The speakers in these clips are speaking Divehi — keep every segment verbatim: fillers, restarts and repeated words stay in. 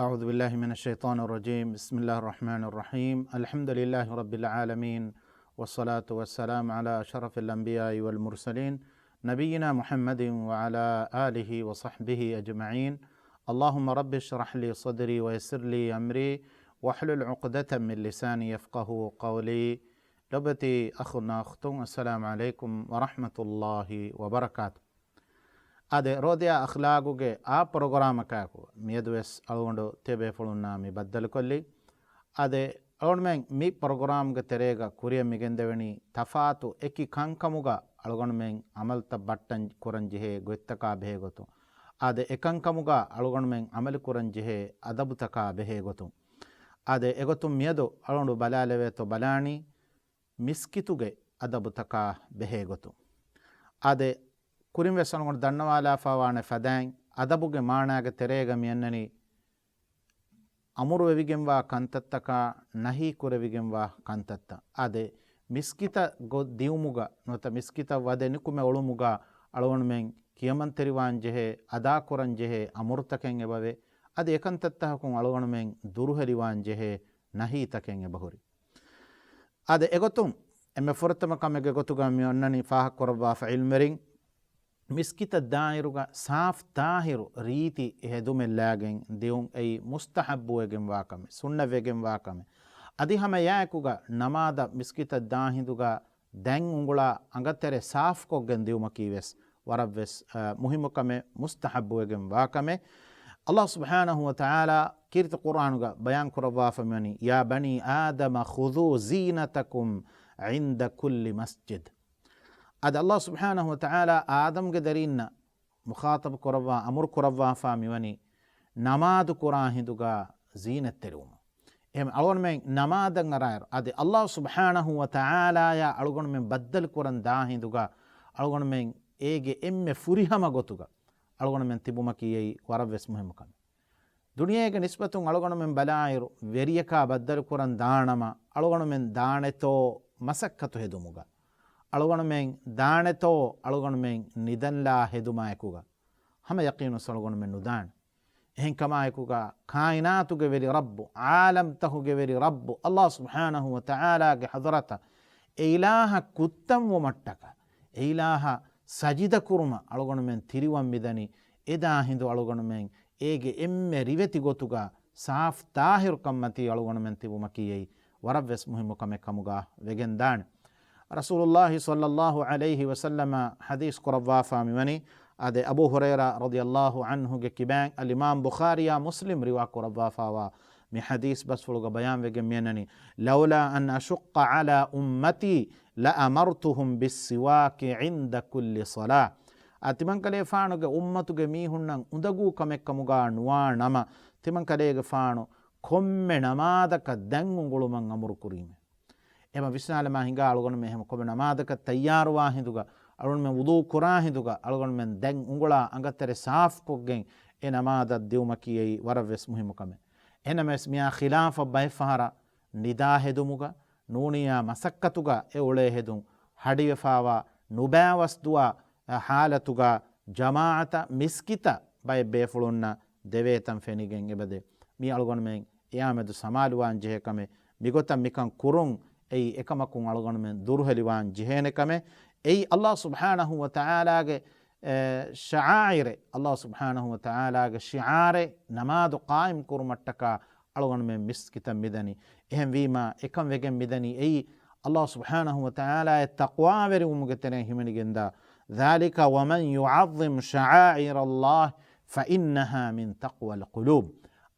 أعوذ بالله من الشيطان الرجيم. بسم الله الرحمن الرحيم. الحمد لله رب العالمين. والصلاة والسلام على أشرف الأنبياء والمرسلين. نبينا محمد وعلى آله وصحبه أجمعين. اللهم رب اشرح لي صدري ويسر لي أمري واحلل عقدة من لساني يفقهوا قولي. ލޮބުވެތި އަޚުންނާ އުޚްތުން، އައްސަލާމު ޢަލައިކުމް ވަރަޙްމަތުﷲި ވަބަރަކާތު. އާދެ، ރޯދަޔާ އަޚްލާގުގެ އާ ޕްރޮގްރާމަކާއެކު މިއަދުވެސް އަޅުގަނޑު ތިޔަބޭފުޅުންނާ މި ބައްދަލުކޮށްލީ. އާދެ، އަޅުގަނޑުމެން މި ޕްރޮގްރާމްގެ ތެރޭގަ ކުރިއަށް މިގެންދެވެނީ ތަފާތު އެކި ކަންކަމުގަ އަޅުގަނޑުމެން އަމަލުތައް ބައްޓަން ކުރަން ޖެހޭ ގޮތްތަކާ ބެހޭގޮތުން. އާދެ، އެކަންކަމުގަ އަޅުގަނޑުމެން އަމަލުކުރަން ޖެހޭ އަދަބުތަކާ ބެހޭގޮތުން. އާދެ، އެގޮތުން މިއަދު އަޅުގަނޑު ބަލާލެވޭތޯ ބަލާނީ، މިސްކިތުގެ އަދަބުތަކާ ބެހޭގޮތުން. އާދެ، ކުރިންވެސް އަޅުގަނޑު ދަންނަވާލާފަވާނެ ފަދައިން، އަދަބުގެ މާނާގެ ތެރޭގަ މިއަންނަނީ އަމުރުވެވިގެންވާ ކަންތައްތަކާ، ނަހީ ކުރެވިގެންވާ ކަންތައްތައް. އާދެ، މިސްކިތަށް ގޮ-، ދިއުމުގަ ނުވަތަ މިސްކިތަށް ވަދެ ނިކުމެ އުޅުމުގަ އަޅުގަނޑުމެން ކިޔަމަންތެރިވާން ޖެހޭ، އަދާކުރަން ޖެހޭ އަމުރުތަކެއް އެބަވޭ. އަދި އެކަންތައްތަކުން އަޅުގަނޑުމެން ދުރުހެލިވާން ޖެހޭ ނަހީތަކެއް އެބަހުރި. އާދެ، އެގޮތުން އެންމެ ފުރަތަމަ ކަމެއްގެ ގޮތުގަ މި އޮންނަނީ ފާހަގަކުރައްވާފަ ޢިލްމުވެރިން، މިސްކިތަށް ދާއިރުގަ ސާފް ތާހިރު ރީތި ހެދުމެއް ލާގެން ދިއުން އެއީ މުސްތަޙައްބުވެގެންވާ ކަމެއް، ސުންނަތްވެގެންވާ ކަމެއް. އަދި ހަމަ އެއާއެކުގަ ނަމާދަށް މިސްކިތަށް ދާ ހިނދުގަ ދަތް އުނގުޅާ އަނގަތެރެ ސާފްކޮށްގެން ދިއުމަކީ ވެސް ވަރަށްވެސް، އަ، މުހިއްމު ކަމެއް، މުސްތަޙައްބުވެގެން ވާ ކަމެއް. އައްލާހު ސުބްޙާނަހު ވަ ތަޢާލާ ކީރިތި ޤުރްއާނުގަ ބަޔާން ކުރައްވާފަ މިވަނީ، "يا بني آدم خذوا زينتكم عند كل مسجد." އަދި އައްލާހު ސުބްޙާނަހު ވަ ތަޢާލާ އާދަމްގެ ދަރީންނަށް މުޚާޠަބު ކުރައްވާ، އަމުރު ކުރައްވާފާ މިވަނީ، ނަމާދު ކުރާ ހިނދުގަ ޒީނަތްތެރިވުމަށް. އެހެން އަޅުގަނޑުމެން ނަމާދަށް އަރާއިރު، އަދި އައްލާހު ސުބްޙާނަހު ވަ ތަޢާލާޔާ އަޅުގަނޑުމެން ބައްދަލު ކުރަން ދާ ހިނދުގަ އަޅުގަނޑުމެން އޭގެ އެންމެ ފުރިހަމަ ގޮތުގަ އަޅުގަނޑުމެން ތިބުމަކީ އެއީ ވަރަށްވެސް މުހިއްމު ކަމެއް. ދުނިޔޭގެ ނިސްބަތުން އަޅުގަނޑުމެން ބަލާއިރު، ވެރިޔަކާ ބައްދަލު ކުރަން ދާނަމަ، އަޅުގަނޑުމެން ދާނެތޯ މަސައްކަތު ހެދުމުގަ، އަޅުގަނޑުމެން ދާނެތޯ އަޅުގަނޑުމެން ނިދަންލާ ހެދުމާއެކުގަ، ހަމަ ޔަޤީނުން އަޅުގަނޑުމެން ނުދާނެ. އެހެންކަމާއެކުގަ ކާއިނާތުގެ ވެރި ރައްބު، ޢާލަމްތަކުގެ ވެރި ރައްބު، އައްލާހު ސުބްޙާނަހު ވަ ތަޢާލާގެ ޙަޟްރަތަށް އެ އިލާހަށް ކުއްތަންވުމަށްޓަކާ، އެ އިލާހަށް ސަޖިދަ ކުރުމަށް އަޅުގަނޑުމެން ތިރިވަން މިދަނީ، އެދާ ހިނދު އަޅުގަނޑުމެން އޭގެ އެންމެ ރިވެތި ގޮތުގަ ސާފް ތާހިރުކަންމަތީ އަޅުގަނޑުމެން ތިބުމަކީ އެއީ ވަރަށްވެސް މުހިއްމު ކަމެއް ކަމުގަ ވެގެންދާނެ. ރަސޫލުﷲ ޞައްލަﷲ ޢަލައިހި ވަސައްލަމަ ޙަދީޘް ކުރައްވާފާ މިވަނީ، އާދެ، އަބޫ ހުރައިރާ ރަޟިޔަﷲ ޢަންހުގެ ކިބައިން އަލްއިމާމް ބުޚާރީއާ މުސްލިމް ރިވާ ކުރައްވާފާވާ މި ޙަދީޘް ބަސްފުޅުގަ ބަޔާންވެގެން މިއަންނަނީ، "لولا أن أشق على أمتي لأمرتهم بالسواك عند كل صلاة." އާ، ތިމަންކަލޭފާނުގެ އުއްމަތުގެ މީހުންނަށް އުނދަގޫ ކަމެއްކަމުގަ ނުވާ ނަމަ، ތިމަންކަލޭގެފާނު ކޮންމެ ނަމާދަކަށް ދަތް އުނގުޅުމަށް އަމުރު ކުރީމެ. އެމަ ވިސްނާލަމާ ހިނގާ އަޅުގަނޑުމެން އެހެމަ ކޮބެ ނަމާދަކަށް ތައްޔާރުވާ ހިނދުގަ، އަޅުގަނޑުމެން ވުޟޫ ކުރާ ހިނދުގަ، އަޅުގަނޑުމެން ދަތް އުނގުޅާ އަނގަތެރެ ސާފްކޮށްގެން އެ ނަމާދަށް ދިއުމަކީ އެއީ ވަރަށްވެސް މުހިއްމު ކަމެއް. އެހެނަމަވެސް މިއާ ޚިލާފަށް ބައެއް ފަހަރަށް ނިދާ ހެދުމުގަ، ނޫނިއްޔާ މަސައްކަތުގަ އެ އުޅޭ ހެދުން ހަޑިވެފާވާ ނުބައިވަސް ދުވާ ޙާލަތުގަ ޖަމާޢަތަށް މިސްކިތަށް ބައެއް ބޭފުޅުންނަށް ދެވޭތަން ފެނިގެން އެބަދޭ. މީ އަޅުގަނޑުމެން އެއާމެދު ސަމާލުވާން ޖެހޭ ކަމެއް. މިގޮތަށް މިކަން ކުރުން އެއީ އެކަމަކުން އަޅުގަނޑުމެން ދުރުހެލިވާން ޖެހޭނެ ކަމެއް. އެއީ އައްލާހު ސުބްޙާނަހު ވަ ތަޢާލާގެ، އެ، ޝަޢާއިރެއް، އައްލާހު ސުބްޙާނަހު ވަ ތަޢާލާގެ ޝިޢާރެއް، ނަމާދު ޤާއިމް ކުރުމަށްޓަކާ އަޅުގަނޑުމެން މިސްކިތަށް މިދަނީ. އެހެންވީމާ، އެކަން ވެގެން މިދަނީ އެއީ އައްލާހު ސުބްޙާނަހު ވަ ތަޢާލާއަށް ތަޤްވާވެރިވުމުގެ ތެރެއިން ހިމެނިގެންދާ، ذلك ومن يعظم شعائر الله فإنها من تقوى القلوب.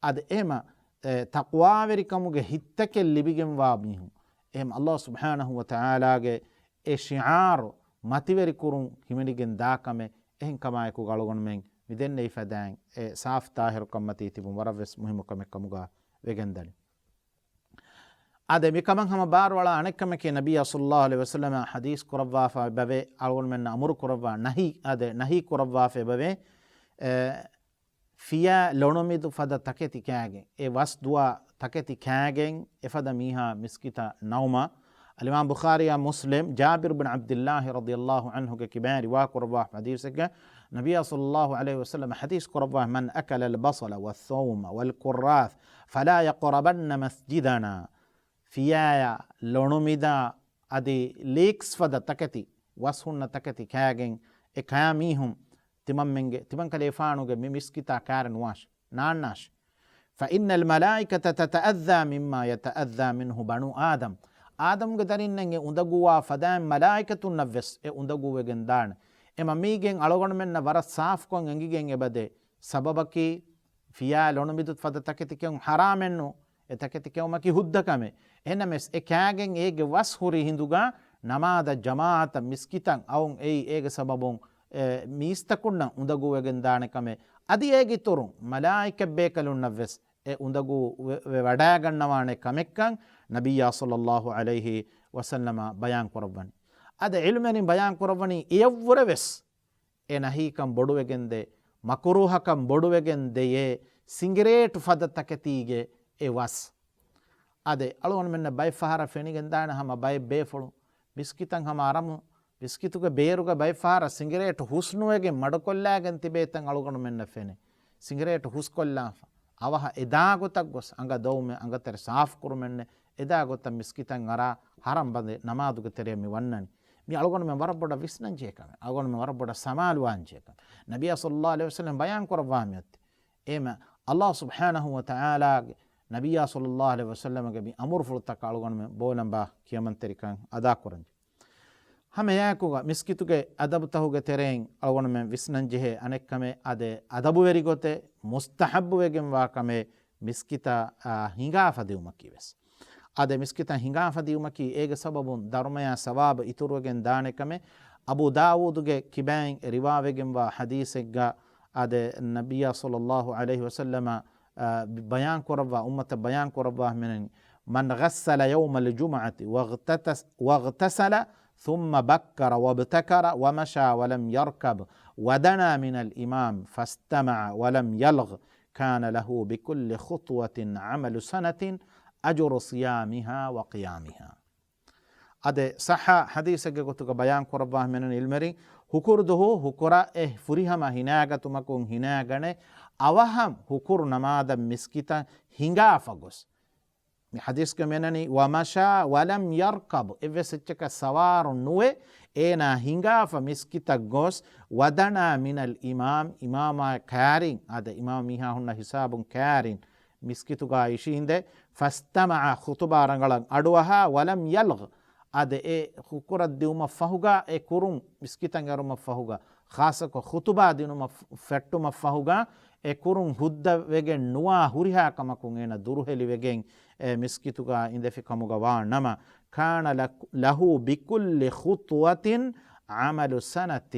އަދި އެހެމަ، އެ، ތަޤްވާވެރިކަމުގެ ހިތްތަކެއް ލިބިގެންވާ މީހުން، އެހެމަ އައްލާހު ސުބްޙާނަހު ވަ ތަޢާލާގެ އެ ޝިޢާރު މަތިވެރިކުރުން ހިމެނިގެން ދާ ކަމެއް. އެހެންކަމާއެކު އަޅުގަނޑުމެން މިދެންނެވި ފަދައިން އެ ސާފް ތާހިރުކަންމަތީ ތިބުން ވަރަށްވެސް މުހިއްމު ކަމެއް ކަމުގަ ވެގެންދަނީ. އާދެ، މިކަމަށް ހަމަ ބާރުއަޅާ އަނެއްކަމެކޭ، ނަބިއްޔާ ޞައްލަﷲ ޢަލައިހި ވަސައްލަމަ ޙަދީޘް ކުރައްވާފަ އެބަވޭ، އަޅުގަނޑުމެންނަށް އަމުރު ކުރައްވާ ނަހީ، އާދެ، ނަހީ ކުރައްވާފަ އެބަވޭ، އެ، ފިޔާ ލޮނުމިދު ފަދަ ތަކެތި ކާގެން، އެ ވަސް ދުވާ ތަކެތި ކާގެން އެފަދަ މީހާ މިސްކިތަށް ނައުމަށް. އަލްއިމާމް ބުޚާރީއާ މުސްލިމް، ޖާބިރު ބިން ޢަބްދިއްލާހި ރަޟިޔަﷲ ޢަންހުގެ ކިބައިން ރިވާ ކުރައްވާ ޙަދީޘެއްގަ، ނަބިއްޔާ ޞައްލައްލާހު ޢަލައިހި ވަސައްލަމަ ޙަދީޘް ކުރައްވާ، "من أكل البصل والثوم والكراث فلا يقربن مسجدنا." ފިޔާޔާ، ލޮނުމިދާ، އަދި ލީކްސް ފަދަ ތަކެތި، ވަސް ހުންނަ ތަކެތި ކާގެން އެ ކާ މީހުން ތިމަންމެންގެ، ތިމަންކަލޭފާނުގެ މި މިސްކިތާ ކާރެއް ނުވާށި، ނާންނާށި. "فإن الملائكة تتأذى مما يتأذى منه بنو آدم." އާދަމްގެ ދަރިންނަށް އެ އުނދަގޫވާ ފަދައިން މަލާއިކަތުންނަށް ވެސް އެ އުނދަގޫވެގެން ދާނެ. އެމަ މީގެން އަޅުގަނޑުމެންނަށް ވަރަށް ސާފުކޮށް އެނގިގެން އެބަދޭ. ސަބަބަކީ، ފިޔާ ލޮނުމިދު ފަދަ ތަކެތި ކެއުން ޙަރާމެއްނު، އެ ތަކެތި ކެއުމަކީ ހުއްދަ ކަމެއް. އެހެންނަމަވެސް އެ ކާގެން އޭގެ ވަސް ހުރި ހިނދުގަ ނަމާދަށް ޖަމާޢަތަށް މިސްކިތަށް އައުން އެއީ އޭގެ ސަބަބުން އެ މީސްތަކުންނަށް އުނދަގޫވެގެން ދާނެ ކަމެއް. އަދި އޭގެ އިތުރުން މަލާއިކަތް ބޭކަލުންނަށް ވެސް އެ އުނދަގޫ ވެ، ވެ ވަޑައިގަންނަވާނެ ކަމެއްކަން ނަބިއްޔާ ޞައްލައްލާހު ޢަލައިހި ވަސައްލަމަ ބަޔާން ކުރައްވަނީ. އަދި ޢިލްމުވެރިން ބަޔާން ކުރައްވަނީ އެއަށްވުރެ ވެސް އެ ނަހީކަން ބޮޑުވެގެންދޭ، މަކުރޫހަކަން ބޮޑުވެގެން ދެޔޭ، ސިނގިރޭޓު ފަދަ ތަކެތީގެ އެ ވަސް. އަދެ އަޅުގަނޑުމެންނަށް ބައެއް ފަހަރަށް ފެނިގެންދާނެ ހަމަ ބައެއް ބޭފުޅުން މިސްކިތަށް ހަމަ އަރަމު، މިސްކިތުގެ ބޭރުގަ ބައެއް ފަހަރަށް ސިނގިރޭޓު ހުސްނުވެގެން މަޑުކޮށްލާގެން ތިބޭތަން އަޅުގަނޑުމެންނަށް ފެނޭ. ސިނގިރޭޓު ހުސްކޮށްލާފަ. އަވަހަށް އެދާ ގޮތަށް ގޮސް އަނގަ ދޮވުމެއް، އަނގަތެރެ ސާފުކުރުމެއްނެއް، އެދާ ގޮތަށް މިސްކިތަށް އަރާ ހަރަން ބަނދެ ނަމާދުގެ ތެރެއަށް މި ވަންނަނީ. މި އަޅުގަނޑުމެން ވަރަށް ބޮޑަށް ވިސްނަންޖެހޭ ކަމެއް، އަޅުގަނޑުމެން ވަރަށް ބޮޑަށް ސަމާލުވާންޖެހޭ ކަމެއް. ނަބިއްޔާ ޞައްލައްލާހު ޢަލައިހި ވަސައްލަމަ ބަޔާން ކުރައްވާ މިއޮތީ. އެހެމަ ﷲ ސުބްޙާނަހޫ ވަތަޢާލާގެ ނަބިއްޔާ ޞައްލައްލާހު ޢަލައިހި ވަސައްލަމަގެ މި އަމުރުފުޅުތަކަށް އަޅުގަނޑުމެން ބޯލަނބާ ކިޔަމަންތެރިކަން އަދާކުރަންޖެ. ހަމައެއާއެކުގަ މިސްކިތުގެ އަދަބުތަހުގެ ތެރެއިން އަޅުގަނޑުމެން ވިސްނަންޖެހޭ އަނެއްކަމެއް، އަދެ އަދަބުވެރި ގޮތެއް މުސްތަޙައްބުވެގެންވާ ކަމެއް މިސްކިތަށް، އާ، ހިނގާފަ ދިއުމަކީ ވެސް. އަދެ މިސްކިތަށް ހިނގާފަ ދިއުމަކީ އޭގެ ސަބަބުން ދަރުމަޔާ ސަވާބު އިތުރުވެގެން ދާނެ ކަމެއް. އަބޫ ދާވޫދުގެ ކިބައިން ރިވާވެގެންވާ ޙަދީޘެއްގަ އާދެ، ނަބިއްޔާ ޞައްލައްލާހު ޢަލައިހި ވަސައްލަމަ، އާ، ބަޔާން ކުރައްވާ، އުއްމަތަށް ބަޔާން ކުރައްވާ ހިމެނެނީ، "من غسل يوم الجمعة واغتتس-، واغتسل ثم بكر وابتكر ومشى ولم يركب ودنا من الإمام فاستمع ولم يلغ كان له بكل خطوة عمل سنة أجر صيامها وقيامها." އަދެ ޞައްޙަ ޙަދީޘެއްގެ ގޮތުގަ ބަޔާން ކުރައްވާ ހިމެނެން ޢިލްމުވެރިން، ހުކުރު ދުހު ހުކުރަށް އެ ފުރިހަމަ ހިނާގަތުމަކުން ހިނާގަނެ، އަވަހަށް ހުކުރު ނަމާދަށް މިސްކިތަށް ހިނގާފަ ގޮސް. މި ޙަދީޘްގަ މިއަންނަނީ، "ومشى ولم يركب"، އެއްވެސް އެއްޗަކަށް ސަވާރު ނުވެ، އޭނާ ހިނގާފަ މިސްކިތަށް ގޮސް، "ودنا من الإمام"، އިމާމާ ކާރިން، އާދެ، އިމާމް މީހާ ހުންނަ ހިސާބުން ކާރިން، މިސްކިތުގަ އިށީނދެ، "فاستمع"، ޚުޠުބާ ރަނގަޅަށް އަޑުއަހާ، "ولم يلغ"، އަދެ އެ ހުކުރަށް ދިއުމަށް ފަހުގަ، އެ ކުރުން މިސްކިތަށް އެރުމަށް ފަހުގަ، ޚާއްޞަކޮށް ޚުޠުބާ ދިނުމަށް ފެއްޓުމަށް ފަހުގަ، އެ ކުރުން ހުއްދަވެގެން ނުވާ ހުރިހާ ކަމަކުން އޭނަ ދުރުހެލިވެގެން އެ މިސްކިތުގަ އިނދެފި ކަމުގަ ވާ ނަމަ، كان له بكل خطوة عمل سنة،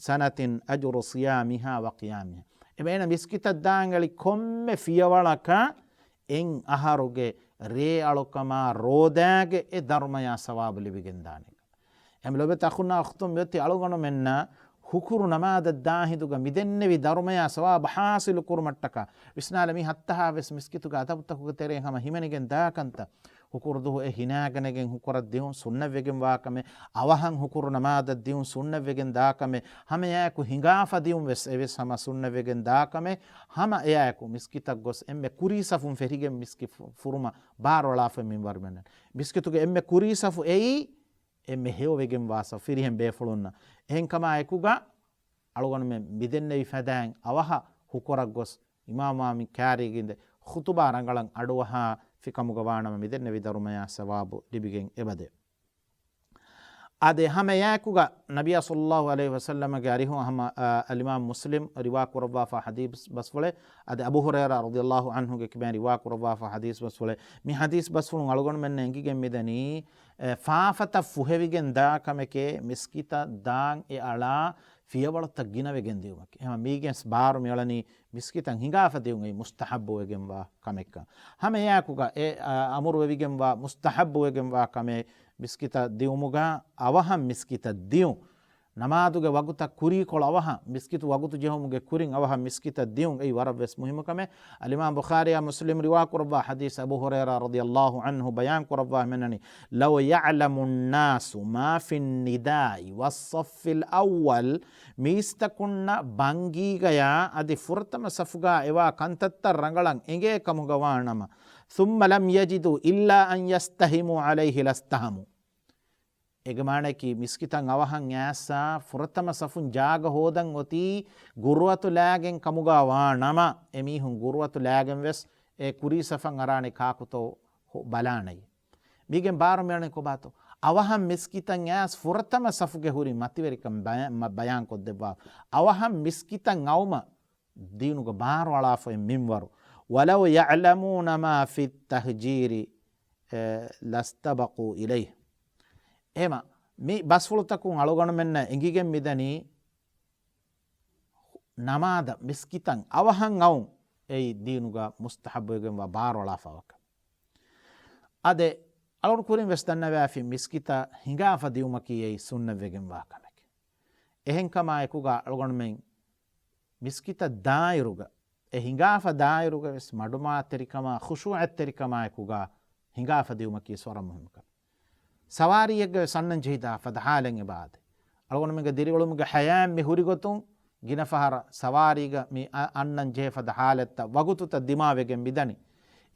سنة أجر صيامها وقيامها. އެބައިނަ މިސްކިތަށް ދާން އެޅި ކޮންމެ ފިޔަވަޅަކަށް އެއް އަހަރުގެ ރޭއަޅުކަމާ ރޯދައިގެ އެ ދަރުމަޔާ ސަވާބު ލިބިގެން ދާނެ. އެމް ލޮބެތި އަޚުންނާ އުޚްތުން މިއޮތީ އަޅުގަނޑުމެންނަށް ހުކުރު ނަމާދަށް ދާ ހިނދުގަ މިދެންނެވި ދަރުމަޔާ ސަވާބު ޙާޞިލު ކުރުމަށްޓަކާ ވިސްނާލަ މި ހައްތަހާ ވެސް މިސްކިތުގެ އަދަބުތަކުގެ ތެރެއިން ހަމަ ހިމެނިގެން ދާ ކަންތައް. ހުކުރު ދުހު އެ ހިނާގަނެގެން ހުކުރަށް ދިއުން، ސުންނަތްވެގެން ވާ ކަމެއް، އަވަހަށް ހުކުރު ނަމާދަށް ދިއުން، ސުންނަތްވެގެން ދާ ކަމެއް، ހަމައެއާއެކު ހިނގާފަ ދިއުން ވެސް އެވެސް ހަމަ ސުންނަތްވެގެން ދާ ކަމެއް، ހަމަ އެއާއެކު މިސްކިތަށް ގޮސް އެންމެ ކުރީ ސަފުން ފެށިގެން މިސްކިތް ފު، ފުރުމަށް ބާރުއަޅާފަ މިންވަރުމެންނަށް. މިސްކިތުގެ އެންމެ ކުރީ ސަފު އެއީ، އެންމެ ހެޔޮވެގެންވާ ސަފު ފިރިހެން ބޭފުޅުންނަށް. އެހެންކަމާ އެކުގަ އަޅުގަނޑުމެން މިދެންނެވި ފަދައިން އަވަހަށް ހުކުރަށް ގޮސް، އިމާމާ މި ކާރީގެ އިނދެ ޚުޠުބާ ރަނގަޅަށް އަޑުއަހާ ފިކަމުގަ ވާނަމަ މިދެންނެވި ދަރުމަޔާ ސަވާބު ލިބިގެން އެބަދޭ. އާދެ، ހަމައެއާއެކުގަ ނަބިއްޔާ ޞައްލައްލާހު ޢަލައިހި ވަސައްލަމަގެ އަރިހު ހަމަ، އަ، އަލްއިމާމް މުސްލިމް ރިވާ ކުރައްވާފަ ޙަދީޘް ބަސްފުޅެއް. އަދި އަބޫ ހުރައިރާ ރަޟިޔައްލާހު ޢަންހުގެ ކިބައިން ރިވާ ކުރައްވާފަ ޙަދީޘް ބަސްފުޅެއް. މި ޙަދީޘް ބަސްފުޅުން އަޅުގަނޑުމެންނަށް އެނގިގެން މިދަނީ، އެ، ފާފަތައް ފުހެވިގެން ދާ ކަމެކޭ މިސްކިތަށް ދާން އެ އަޅާ ފިޔަވަޅުތައް ގިނަވެގެން ދިއުމަކީ. ހަމަ މީގެން ބާރު މިއަޅަނީ މިސްކިތަށް ހިނގާފަ ދިއުން އެއީ މުސްތަޙައްބުވެގެންވާ ކަމެއްކަން. ހަމައެއާއެކުގަ އެ، އަ، އަމުރުވެވިގެންވާ މުސްތަޙައްބުވެގެންވާ ކަމެއް މިސްކިތަށް ދިއުމުގަ އަވަހަށް މިސްކިތަށް ދިއުން. ނަމާދުގެ ވަގުތަށް ކުރީކޮޅު އަވަހަށް މިސްކިތު ވަގުތު ޖެހުމުގެ ކުރިން އަވަހަށް މިސްކިތަށް ދިޔުން އެއީ ވަރަށް ވެސް މުހިއްމު ކަމެއް. އަލްއިމާމް ބުޚާރީއާ މުސްލިމް ރިވާ ކުރައްވާ ޙަދީޘް އަބޫ ހުރައިރާ ރަޟިޔަﷲ ޢަންހު ބަޔާން ކުރައްވާ މިނަނީ، لو يعلم الناس ما في النداء والصف الأول، މީސްތަކުންނަށް ބަންގީގަޔާ އަދި ފުރަތަމަ ސަފުގާ އެވާ ކަންތައްތައް ރަނގަޅަށް އެނގޭ ކަމުގަ ވާނަމަ، ثم لم يجدوا إلا أن يستهموا عليه لاستهموا. އޭގެ މާނައަކީ މިސްކިތަށް އަވަހަށް އައިސް ފުރަތަމަ ސަފުން ޖާގަ ހޯދަން އޮތީ ގުރުއަތު ލާގެން ކަމުގަ ވާ ނަމަ، އެމީހުން ގުރުއަތު ލާގެން ވެސް އެ ކުރީ ސަފަށް އަރާނެ ކާކުތޯ ހު-، ބަލާނައީ. މީގެން ބާރު މިއަންނަނީ ކޮބާތޯ؟ އަވަހަށް މިސްކިތަށް އައިސް ފުރަތަމަ ސަފުގެ ހުރި މަތިވެރިކަން ބަޔާ-، މަ-، ބަޔާން ކޮށްދެއްވާ. އަވަހަށް މިސްކިތަށް އައުމަށް ދީނުގަ ބާރުއަޅާފައި މިންވަރު. ولو يعلمون ما في التهجير، އެ، لاستبقوا إليه. އެހެމަ، މި ބަސްފުޅުތަކުން އަޅުގަނޑުމެންނަށް އެނގިގެން މިދަނީ ނަމާދަށް މިސްކިތަށް އަވަހަށް އައުން އެއީ ދީނުގަ މުސްތަޙައްބުވެގެންވާ ބާރުއަޅާފަ ވަކަށް. އާދެ، އަޅުގަނޑު ކުރިން ވެސް ދަންނަވާފި މިސްކިތަށް ހިނގާފަ ދިއުމަކީ އެއީ ސުންނަތްވެގެންވާ ކަމެކޭ. އެހެންކަމާއެކުގަ އަޅުގަނޑުމެން މިސްކިތަށް ދާއިރުގަ، އެ ހިނގާފަ ދާއިރުގަ ވެސް މަޑުމާތެރިކަމާ ޚުޝޫޢަތްތެރިކަމާއެކުގަ ހިނގާފަ ދިއުމަކީ ވަރަށް މުހިއްމު ކަމެއް. ސަވާރީއެއްގަ ވެސް އަންނަން ޖެހިދާ ފަދަ ޙާލެއް އެބަ އާދޭ. އަޅުގަނޑުމެންގެ ދިރިއުޅުމުގެ ޙަޔާތް މި ހުރި ގޮތުން ގިނަ ފަހަރަށް ސަވާރީގަ މި އަ-، އަންނަން ޖެހޭ ފަދަ ޙާލަތްތައް ވަގުތުތައް ދިމާވެގެން މިދަނީ.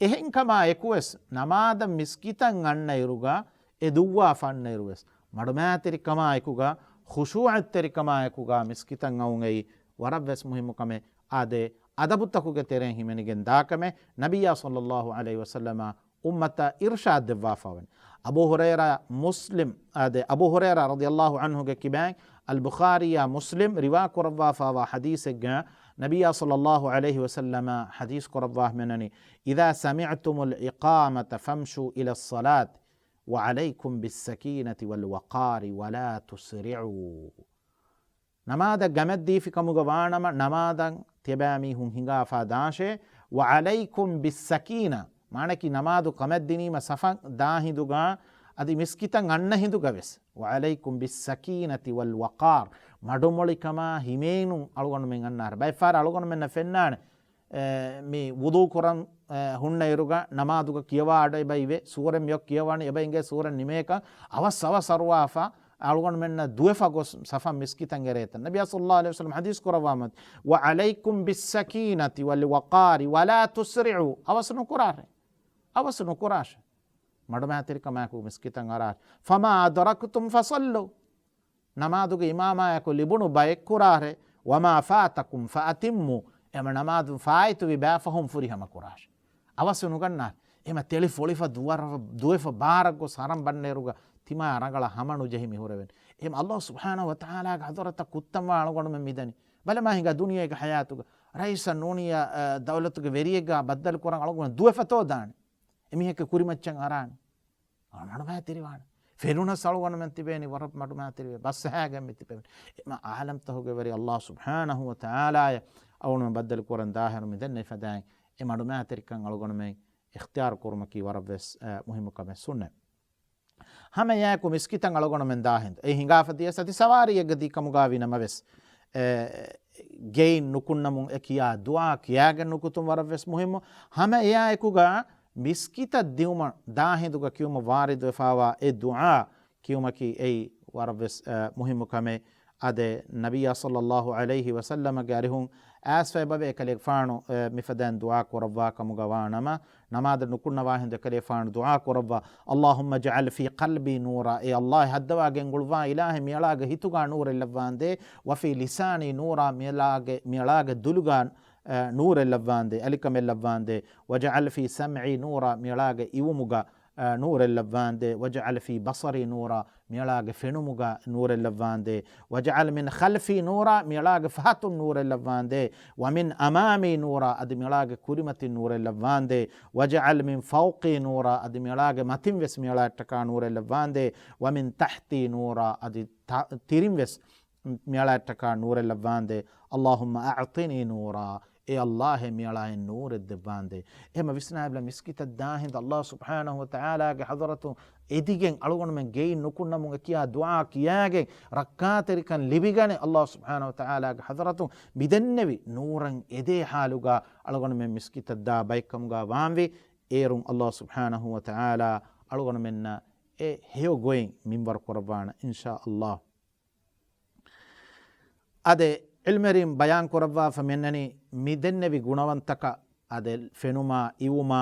އެހެންކަމާ އެކުވެސް ނަމާދަށް މިސްކިތަށް އަންނައިރުގަ އެ ދުއްވާފަ އަންނައިރު ވެސް މަޑުމާތެރިކަމާއެކުގަ ޚުޝޫޢަތްތެރިކަމާއެކުގަ މިސްކިތަށް އައުން އެއީ ވަރަށް ވެސް މުހިއްމު ކަމެއް. އާދެ، އަދަބުތަކުގެ ތެރެއިން ހިމެނިގެން ދާ ކަމެއް ނަބިއްޔާ ޞައްލައްލާހު ޢަލައިހި ވަސައްލަމަ އުއްމަތަށް އިރުޝާދު ދެއްވާފަވަނީ. އަބޫ ހުރައިރާ މުސްލިމް، އާދެ، އަބޫ ހުރައިރާ ރަޟިޔައްލާހު ޢަންހުގެ ކިބައިން އަލް ބުޚާރީއާ މުސްލިމް ރިވާ ކުރައްވާފަވާ ޙަދީޘެއްގަ ނަބިއްޔާ ޞައްލައްލާހު ޢަލައިހި ވަސައްލަމަ ޙަދީޘް ކުރައްވާ މިނަނީ، إذا سمعتم الإقامة فامشوا إلى الصلاة وعليكم بالسكينة والوقار ولا تسرعوا. ނަމާދަށް ގަމެއް ދީފި ކަމުގަ ވާނަމަ، ނަމާދަށް ތިޔަބައިމީހުން ހިނގާފާ ދާށޭ. وعليكم بالسكينة، މާނައަކީ ނަމާދު ކަމެއް ދިނީމަ ސަފަށް ދާ ހިނދުގަ، އަދި މިސްކިތަށް އަންނަ ހިނދުގަ ވެސް. وعليكم بالسكينة والوقار، މަޑުމޮޅިކަމާ ހިމޭނުން އަޅުގަނޑުމެން އަންނާށޭ. ބައެއްފަހަރަށް އަޅުގަނޑުމެންނަށް ފެންނާނެ، އެ، މި ވުޟޫ ކުރަން، އެ، ހުންނައިރުގަ ނަމާދުގަ ކިޔަވާ އަޑު އެބައިވޭ، ސޫރަ މިއޮށް ކިޔަވާނެ އެބަ އިނގޭ ސޫރަ ނިމޭކަށް އަވަސް އަވަސް އަރުވާފަ، އަޅުގަނޑުމެންނަށް ދުވެފަ ގޮސް ސަފަށް މިސްކިތަށް އެރޭތަން. ނަބިއްޔާ ޞައްލައްލާހު ޢަލައިހި ވަސައްލަމަ ޙަދީޘް ކުރައްވާ މަތި، وعليكم بالسكينة والوقار ولا تسرعوا، އަވަސް ނުކުރާށޭ. އަވަސް ނުކުރާށޭ. މަޑުމައިތިރިކަމާއެކު މިސްކިތަށް އަރާށޭ. فما أدركتم فصلوا، ނަމާދުގެ އިމާމާއެކު ލިބުނު ބައެއް ކުރާށޭ. وما فاتكم فأتموا، އެމަ ނަމާދު ފާއިތުވި ބައި ފަހުން ފުރިހަމަ ކުރާށޭ. އަވަސް ނުގަންނާށޭ. އެމަ ތެޅި ފޮޅިފަ ދުވަރަ-، ދުވެފަ ބާރަށް ގޮސް ހަރަން ބަންނައިރުގަ ތިމާ ރަނގަޅަށް ހަމަ ނުޖެހި މި ހުރެވެން. އެމަ ﷲ ސުބްޙާނަހޫ ވަތަޢާލާގެ ޙަޟްރަތަށް ކުއްތަންވާ އަޅުގަނޑުމެން މިދަނީ. ބަލަމާ ހިނގާ ދުނިޔޭގެ ޙަޔާތުގަ ރައީސަށް ނޫނިއްޔާ، އަ، ދައުލަތުގެ ވެރިއެއްގާ ބައްދަލު ކުރަން އަޅުގަނޑު ދުވެފަތޯ ދާނެ. އެމީހަކީ ކުރިމައްޗަށް އަރާނެ. އަޅު މަޑުމައިތިރިވާނެ. ފެނުނަސް އަޅުގަނޑުމެން ތިބޭނީ ވަރަށް މަޑުމައިތިރިވެ ބަސް ހައިގެން މި ތިބެވެނީ. އެމަ ޢާލަމްތަހުގެ ވެރި ﷲ ސުބްޙާނަހޫ ވަތަޢާލާއަށް އަޅުގަނޑުމެން ބައްދަލު ކުރަން ދާއިރު މި ދެންނެވި ފަދައިން އެ މަޑުމައިތިރިކަން އަޅުގަނޑުމެން އިޚްތިޔާރު ކުރުމަކީ ވަރަށް ވެސް، އަ، މުހިއްމު ކަމެއް ސުންނަތް. ހަމައެއާއެކު މިސްކިތަށް އަޅުގަނޑުމެން ދާ ހިނދު. އެ ހިނގާފަ ދިޔަސް އަދި ސަވާރީއެއްގަ ދީ ކަމުގާ ވީ ނަމަވެސް، އެ، ގެއިން ނުކުންނަމުން އެ ކިޔާ ދުޢާ ކިޔާގެން ނުކުތުން ވަރަށް ވެސް މުހިއްމު. ހަމައެއާއެކުގަ މިސްކިތަށް ދިއުމަށް ދާ ހިނދުގަ ކިޔުމަށް ވާރިދުވެފާވާ އެ ދުޢާ ކިޔުމަކީ އެއީ ވަރަށް ވެސް، އަ، މުހިއްމު ކަމެއް. އާދެ، ނަބިއްޔާ ޞައްލައްލާހު ޢަލައިހި ވަސައްލަމަގެ އަރިހުން އައިސްފަ އެބަވޭ އެކަލޭގެފާނު، އެ، މިފަދައިން ދުޢާ ކުރައްވާ ކަމުގަ ވާނަމަ، ނަމާދަށް ނުކުންނަވާ ހިނދު އެކަލޭގެފާނު ދުޢާ ކުރައްވާ، اللهم اجعل في قلبي نورا، އޭ ﷲ ހައްދަވާ ގެންގުޅުއްވާ އިލާހެ މިއަޅާގެ ހިތުގާ ނޫރެއް ލައްވާނދޭ، وفي لساني نورا، މިއަޅާގެ، މިއަޅާގެ ދުލުގާ، އެ، ނޫރެއް ލައްވާނދޭ، އަލިކަމެއް ލައްވާނދޭ، واجعل في سمعي نورا، މިއަޅާގެ އިވުމުގަ، އެ، ނޫރެއް ލައްވާނދޭ، واجعل في بصري نورا، މިއަޅާގެ ފެނުމުގަ ނޫރެއް ލައްވާނދޭ، واجعل من خلفي نورا، މިއަޅާގެ ފަހަތުން ނޫރެއް ލައްވާނދޭ، ومن أمامي نورا، އަދި މިއަޅާގެ ކުރިމަތިން ނޫރެއް ލައްވާނދޭ، واجعل من فوقي نورا، އަދި މިއަޅާގެ މަތިން ވެސް މިއަޅާއަށްޓަކާ ނޫރެއް ލައްވާނދޭ، ومن تحتي نورا، އަދި ތަ-، ތިރިން ވެސް މިއަޅާއަށްޓަކާ ނޫރެއް ލައްވާނދޭ. اللهم أعطني نورا. އޭ ﷲ، މިއަޅާއަށް ނޫރެއް ދެއްވާނދޭ. އެހެމަ ވިސްނާބަލަ މިސްކިތަށް ދާ ހިނދު ﷲ ސުބްޙާނަހު ވަތަޢާލާގެ ޙަޟްރަތުން އެދިގެން އަޅުގަނޑުމެން ގެއިން ނުކުންނަމުން އެކިޔާ ދުޢާ ކިޔާގެން ރައްކާތެރިކަން ލިބިގަނެ ﷲ ސުބްޙާނަހު ވަތަޢާލާގެ ޙަޟްރަތުން މިދެންނެވި ނޫރަށް އެދޭ ޙާލުގަ އަޅުގަނޑުމެން މިސްކިތަށް ދާ ބައެއްކަމުގަ ވާންވީ. އޭރުން ﷲ ސުބްޙާނަހު ވަތަޢާލާ އަޅުގަނޑުމެންނަށް އެ ހެޔޮ ގޮތް މިންވަރު ކުރައްވާނަ އިންޝާ ﷲ. އާދެ، ޢިލްމެރިން ބަޔާން ކުރައްވާފަ މިއަންނަނީ މިދެންނެވި ގުނަވަންތަކަށް، އާދެ، ފެނުމާ، އިވުމާ،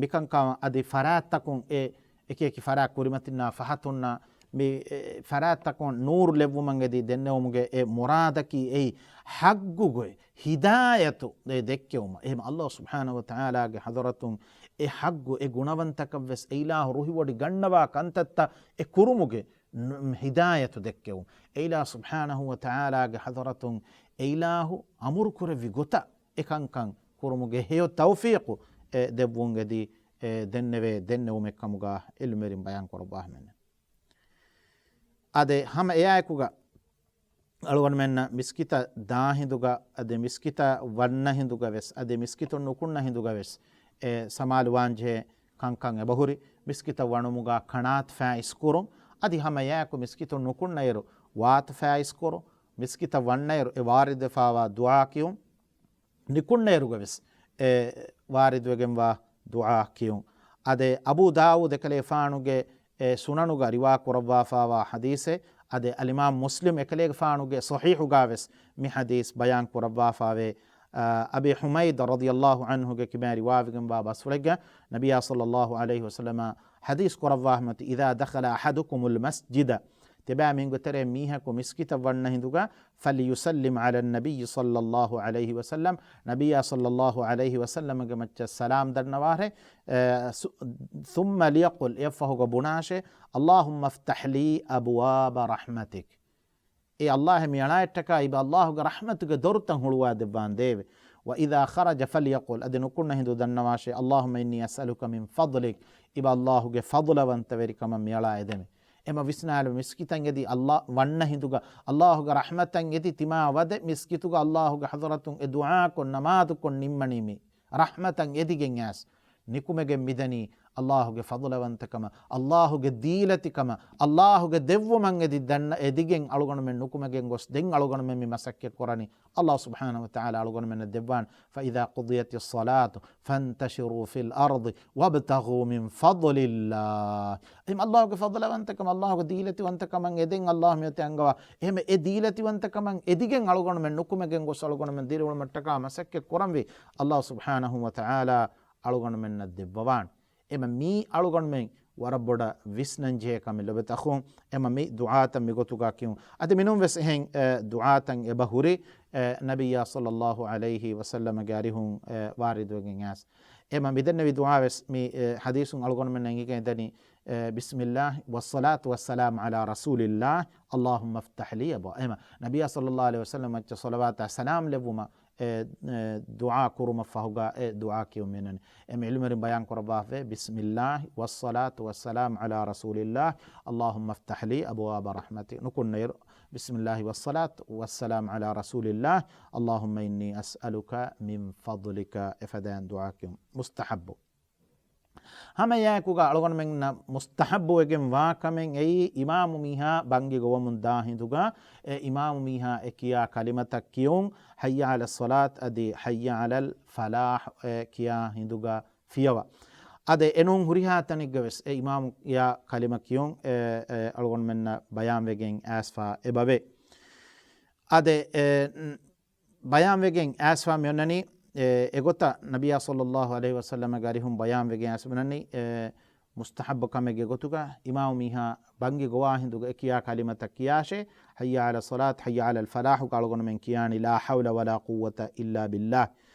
މިކަންކަން އަދި ފަރާތްތަކުން އެ އެކި އެކި ފަރާތް ކުރިމަތިންނާ ފަހަތުންނާ މި، އެ، ފަރާތްތަކުން ނޫރު ލެއްވުމަށް އެދި ދެންނެވުމުގެ އެ މުރާދަކީ އެއީ ޙައްގު ގޮތް، ހިދާޔަތު އެ ދެއްކެވުމަށް. އެހެމަ ﷲ ސުބްޙާނަހު ވަތަޢާލާގެ ޙަޟްރަތުން އެ ޙައްގު އެ ގުނަވަންތަކަށްވެސް އެ އިލާހު ރުހިވޮޑި ގަންނަވާ ކަންތައްތައް އެ ކުރުމުގެ ނު-، ހިދާޔަތު ދެއްކެވުން. އެ އިލާހު ސުބްޙާނަހު ވަތަޢާލާގެ ޙަޟްރަތުން އެ އިލާހު އަމުރު ކުރެއްވި ގޮތަށް އެކަންކަން ކުރުމުގެ ހެޔޮ ތައުފީޤު އެ ދެއްވުން އެދި، އެ ދެންނެވޭ ދެންނެވުމެއްކަމުގަ ޢިލްމެރިން ބަޔާން ކުރައްވާ ހަމެން. އާދެ، ހަމަ އެއާއެކުގަ އަޅުގަނޑުމެންނަށް މިސްކިތަށް ދާ ހިނދުގަ، އަދި މިސްކިތަށް ވަންނަ ހިނދުގަވެސް، އަދި މިސްކިތުން ނުކުންނަ ހިނދުގަވެސް، އެ ސަމާލުވާންޖެހޭ ކަންކަން އެބަހުރި. މިސްކިތަށް ވަނުމުގަ ކަނާތު ފާއިސް ކުރުން، އަދި ހަމަ އެއާއެކު މިސްކިތުން ނުކުންނައިރު، ވާތު ފާއިސް ކުރުން، މިސްކިތަށް ވަންނައިރު އެ ވާރިދުވެފާވާ ދުޢާ ކިޔުން، ނިކުންނައިރުގަވެސް އެ ވާރިދުވެގެންވާ ދުޢާ ކިޔުން. އާދެ، އަބޫ ދާވޫދު އެކަލޭފާނުގެ އެ ސުނަނުގަ ރިވާ ކުރައްވާފާވާ ޙަދީޘެއް. އާދެ، އަލްއިމާމް މުސްލިމް އެކަލޭގެފާނުގެ ޞަޙީޙުގަވެސް މި ޙަދީޘް ބަޔާން ކުރައްވާފާވޭ. އާ، އަބީ ޙުމައިދު ރަޟިޔަﷲ ޢަންހުގެ ކިބައިން ރިވާވެގެންވާ ބަސްފުޅެއްގަ ނަބިއްޔާ ޞައްލަﷲ ޢަލައިހި ވަސައްލަމަ ޙަދީޘް ކުރައްވާ ހަމަތި، إذا دخل أحدكم المسجد، ތިބާމީހުންގެ ތެރޭ މީހަކު މިސްކިތަށް ވަންނަ ހިނދުގަ، فليسلم على النبي صلى الله عليه وسلم، ނަބިއްޔާ ޞައްލަﷲ ޢަލައިހި ވަސައްލަމަގެ މައްޗަށް ސަލާމް ދަންނަވާށޭ. އެ، ސު-، ثم ليقل، އެއަށްފަހުގަ ބުނާށޭ، اللهم افتح لي أبواب رحمتك. އޭ ﷲ، މިއަޅާއަށްޓަކާ އިބަ ﷲގެ ރަޙްމަތުގެ ދޮރުތައް ހުޅުވާ ދެއްވާނދޭވެ. وإذا خرج فليقل، އަދި ނުކުންނަ ހިނދު ދަންނަވާށޭ، اللهم إني أسألك من فضلك، އިބަ ﷲގެ ފަޟުލަވަންތަވެރިކަމަށް މިއަޅާ އެދެމެ. އެމަ ވިސްނާލު މިސްކިތަށް އެދި ﷲ ވަންނަ ހިނދުގަ، ﷲގެ ރަޙްމަތަށް އެދި ތިމާ ވަދެ މިސްކިތުގަ ﷲގެ ޙަޟްރަތުން އެ ދުޢާކޮށް ނަމާދުކޮށް ނިންމަނީ މި ރަޙްމަތަށް އެދިގެން އައިސް. ނިކުމެގެން މިދަނީ ﷲގެ ފަޟުލަވަންތަކަމަށް، ﷲގެ ދީލަތިކަމަށް، ﷲގެ ދެއްވުމަށް އެދި ދަންނަ އެދިގެން އަޅުގަނޑުމެން ނުކުމެގެން ގޮސް ދެން އަޅުގަނޑުމެން މި މަސައްކަތް ކުރަނީ. ﷲ ސުބްޙާނަހު ވަތަޢާލާ އަޅުގަނޑުމެންނަށް ދެއްވާނެ. فإذا قضيت الصلاة فانتشروا في الأرض وابتغوا من فضل الله. އެހެން ﷲގެ ފަޟުލަވަންތަކަމަށް، ﷲގެ ދީލަތިވަންތަކަމަށް އެދެން ﷲ މިއޮތީ އަންގަވާ. އެހެން އެ ދީލަތިވަންތަކަމަށް އެދިގެން އަޅުގަނޑުމެން ނުކުމެގެން ގޮސް އަޅުގަނޑުމެން ދިރިއުޅުމަށްޓަކާ މަސައްކަތް ކުރަންވީ. ﷲ ސުބްޙާނަހު ވަތަޢާލާ އަޅުގަނޑުމެންނަށް ދެއްވަވާނެ. އެމަ މީ އަޅުގަނޑުމެން ވަރަށް ބޮޑަށް ވިސްނަންޖެހޭ ކަމެއް ލޮބެތަ އަޚުން. އެމަ މި ދުޢާތައް މިގޮތުގަ ކިޔުން. އަދި މިނޫން ވެސް އެހެން، އެ، ދުޢާތައް އެބަ ހުރި، އެ، ނަބިއްޔާ ޞައްލަﷲ ޢަލައިހި ވަސައްލަމަގެ އަރިހުން، އެ، ވާރިދުވެގެން އައިސް. އެމަ މިދެންނެވި ދުޢާ ވެސް މި، އެ، ޙަދީޘުން އަޅުގަނޑުމެންނަށް އެނގިގެން ދަނީ، އެ، بسم الله والصلاة والسلام على رسول الله اللهم افتح لي أبواب. އެމަ ނަބިއްޔާ ޞައްލަﷲ ޢަލައިހި ވަސައްލަމަ މައްޗަށް ޞަލަވާތާ ސަލާމް ލެއްވުމަށް އެ، އެ، ދުޢާ ކުރުމަށްފަހުގަ އެ ދުޢާ ކިޔުން މިނަން. އެ ޢިލްމުވެރިން ބަޔާން ކުރައްވާފައި، بسم الله والصلاة والسلام على رسول الله اللهم افتح لي أبواب رحمتك. ނުކުންނައިރު، بسم الله والصلاة والسلام على رسول الله اللهم إني أسألك من فضلك. އެފަދައިން ދުޢާ ކިޔުން މުސްތަޙައްބު. ހަމައެއާއެކުގަ އަޅުގަނޑުމެންނަށް މުސްތަޙައްބުވެގެން ވާ ކަމެއް އެއީ، އިމާމު މީހާ ބަންގި ގޮވަމުން ދާ ހިނދުގަ، އެ އިމާމު މީހާ އެ ކިޔާ ކަލިމަތައް ކިޔުން، حي على الصلاة އަދި حي على الفلاح އެ ކިޔާ ހިނދުގަ ފިޔަވާ. އަދި އެނޫން ހުރިހާ ތަނެއްގަވެސް އެ އިމާމު ކިޔާ ކަލިމަ ކިޔުން އެ، އެ އަޅުގަނޑުމެންނަށް ބަޔާންވެގެން އައިސްފާ އެބަވޭ. އަދި އެ، ބަޔާންވެގެން އައިސްފާ މިއޮންނަނީ، އެ، އެގޮތަށް ނަބިއްޔާ ޞައްލަﷲ ޢަލައިހި ވަސައްލަމަގެ އަރިހުން ބަޔާންވެގެން އައިސް މިއޮންނަނީ، އެ، މުސްތަޙައްބު ކަމެއްގެ ގޮތުގަ އިމާމު މީހާ ބަންގި ގޮވާ ހިނދުގަ އެ ކިޔާ ކަލިމަތައް ކިޔާށޭ، حي على الصلاة، حي على الفلاح ގަ އަޅުގަނޑުމެން ކިޔާނީ، لا حول ولا قوة إلا بالله.